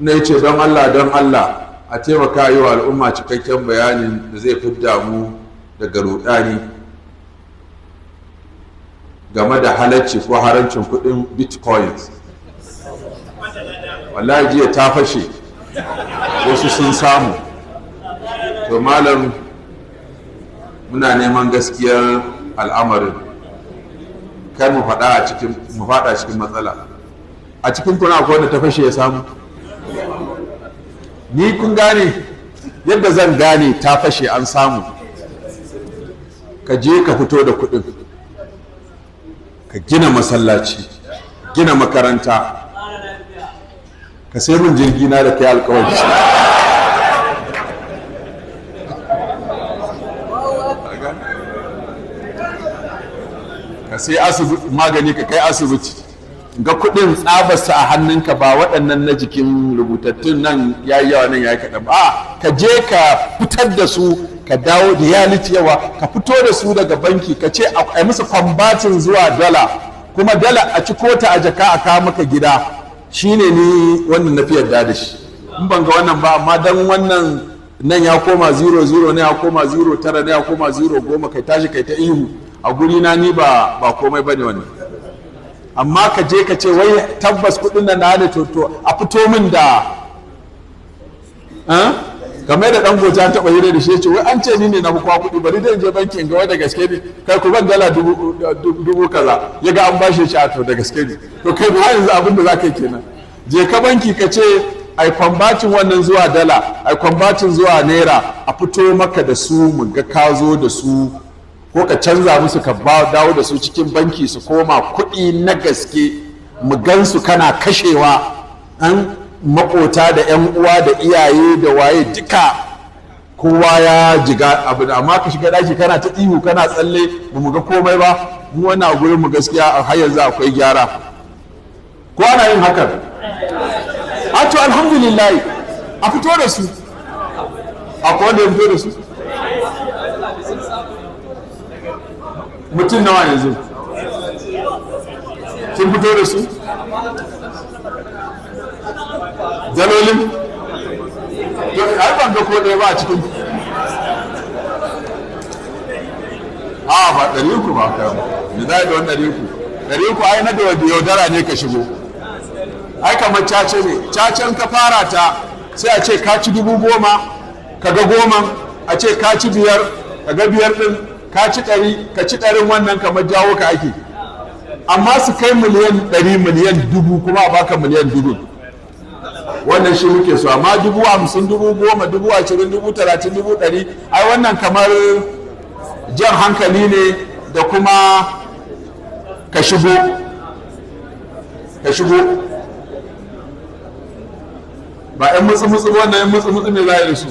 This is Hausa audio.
Na ce don Allah, don Allah a taimaka yi wa al'umma cikakken bayanin da zai fidda mu daga rudani game da halacci ko harancin kudin bitcoins. Wallahi jiya ta fashe, wasu sun samu. To malam, muna neman gaskiyar al'amarin, kar mu faɗa cikin mu faɗa cikin matsala. A cikin kuna akwai wanda ta fashe ya samu? Ni kun gane yadda zan gane ta fashe an samu? Ka je ka fito da kuɗin, ka gina masallaci, gina makaranta, ka sai min jirgi na da kai alkawari. Ka sai asibiti magani, ka kai asibiti, ga kuɗin tsabarsa a hannunka, ba waɗannan na jikin rubutattun nan ya yi yawa, nan ya yi kaɗan ba. Ka je ka fitar da su, ka dawo da reality yawa, ka fito da su daga banki, ka ce a yi musu converting zuwa dala, kuma dala a ci kota a jaka a kawo maka gida. Shine ni wannan na fi yarda da shi in ban ga wannan ba. Amma dan wannan nan ya koma 00 ne, ya koma 09 ne, ya koma 0 10, kai tashi kai ta ihu, a guri na ni ba komai bane wannan. Amma ka je ka ce wai tabbas kudin nan na ne, to a fito min da kamar da dan goja taɓa hira da shi, ce wai an ce ni ne na kwa kuɗi, bari dai in je banki in ga wai da gaske ne. Kai, ku ban dala dubu kaza. Ya ga an bashi shi, a to da gaske ne. To kai ba yanzu abin da za ka yi kenan, je ka banki ka ce ai converting wannan zuwa dala, ai converting zuwa naira, a fito maka da su mu ga ka zo da su, ko ka canza musu ka dawo da su cikin banki su koma kuɗi na gaske, mu gan su kana kashewa, an makota da 'yan uwa da iyaye da waye duka kowa ya jiga abu da. Amma ka shiga daki kana ta ihu kana tsalle, ba mu ga komai ba. Mu wannan a gurin mu gaskiya har yanzu akwai gyara. Ko ana yin hakan? A to alhamdulillah, a fito da su. Akwai wanda ya fito da su? Mutum nawa yanzu sun fito da su dalolin? To ai ban ga ko ɗaya ba a cikin. A ba 300 ba ka ne za da wani 300, 300 ai na da yaudara ne ka shigo. Ai kamar cace ne, cacen ka fara ta sai a ce ka ci 10,000, ka ga goma, a ce ka ci biyar, ka ga biyar ɗin, ka ci 100, ka ci 100n. Wannan kamar jawo ka ake. Amma su kai miliyan 100, miliyan 1000, kuma a baka miliyan 1000, wannan shi muke so. Amma 50,000, 10,000, 20,000, 30,000, 100,000, ai wannan kamar jan hankali ne da kuma ka shigo, ka shigo. Ba 'yan mutsu mutsu, wannan 'yan mutsu mutsu ne za a yi da su.